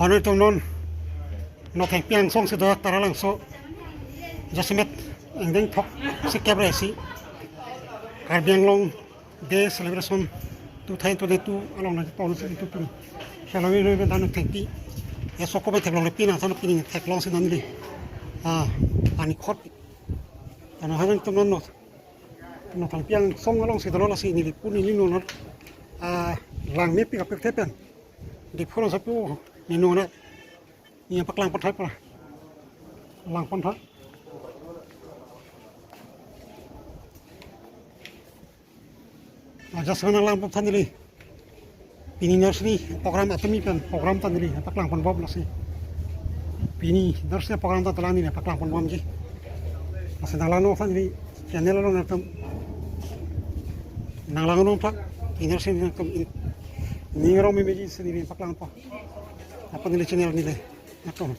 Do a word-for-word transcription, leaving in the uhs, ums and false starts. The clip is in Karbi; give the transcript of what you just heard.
Honor tum non, Nothengpi angsong si do Taralangso jasemet angdeng throksi kep ra isi Karbi Anglong Day celebration two thousand twenty-two along nangpon si itum tum. Shalom ino ben dan thengpi. Eso ko ben theklongle pini, asal pini theklong si nangli. Ah, ani khot. Ano hanan tum non no. Nothengpi angsong along si dolo, lasi neli pu neli non. Ah, langmepik apik thepen. Diphu along sapu neli non. Neli paklang pon thai pura. Lang pon thai. Aja sana lang pon than neli. Pini nursery program atumi pen program ta neli paklang pon bom lasi. Pini nursery program ta telang neli paklang pon bomji. Lasi nanglang non than neli channel along nangtum. Nanglang non pak. Pini nursery nangtum in. Ning rong memeji si neli paklang pon. Apa neli channel neli. Nangtum.